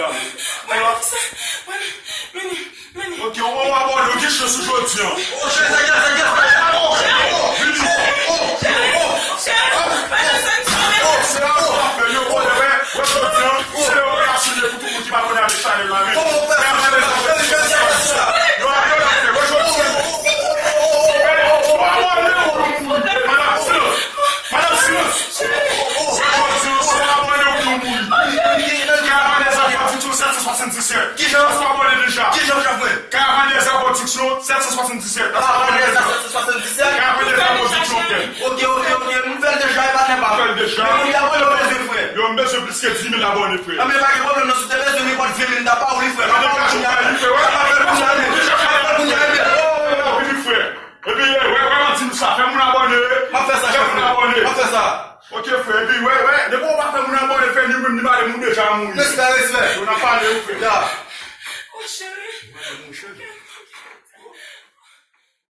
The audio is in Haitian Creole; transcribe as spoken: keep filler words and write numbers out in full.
madanm. Mwen, mwen, mwen, mwen, mwen, Ok, ou, ou abòne, ou gen chans ou jodi a. Oh, cheri, sa gen, sa gen, sa gen. Oh, oh, oh, oh, oh. Cheri, pa nan sa m sove. Oh, se la ou ap fè, yo, oh, wè, wè, jodi a, se yon reyaksyon pou tout moun ki pa abòne avèk chanèl la, men. Oh, oh, oh, oh, oh, oh, oh, oh, oh. Yo, yo, yo, yo, jodi a. Ou abòne, ou mouri. Madanm, silans. Madanm, silans. Jodi a, ou abòne, ou mouri. Karavàn dèzè pwodiksyon, sèt san swasanndisèt. Kijan? Ou abòne deja. Kijan, chèf mwen? Karavàn dèzè pwodiksyon, sèt san swasanndisèt. Karavàn dèzè sèt san swasanndisèt. Karavàn dèzè pwodiksyon, frè. Ok, ok, ok. M fè l deja, e pa nan pa. Fè l deja. Men moun ki abòne, yo bezwen, frè. Yo, m bezwen plis ke dis mil abòne, frè. A, men pa gen pwoblèm, non, si w te bezwen nenpòt ven mil, m ta ba ou li, frè. M ap ba ou kounye a, frè. M ap ba ou kounye a, frè. M ap ba ou kounye a, frè. Oh, vini, frè. Epi, eh, wè, wè, manti nou sa. Fè moun abòne. M ap fè sa, chèf mwen. Fè moun abòne. M ap fè sa. Ok, frè. Epi, wè, wè, depi w pa fè moun abòne, frè, li menm, li pa de moun deja mouri. Respè, respè. Yo, n ap pale, wi, frè. Ya. Oh, cheri.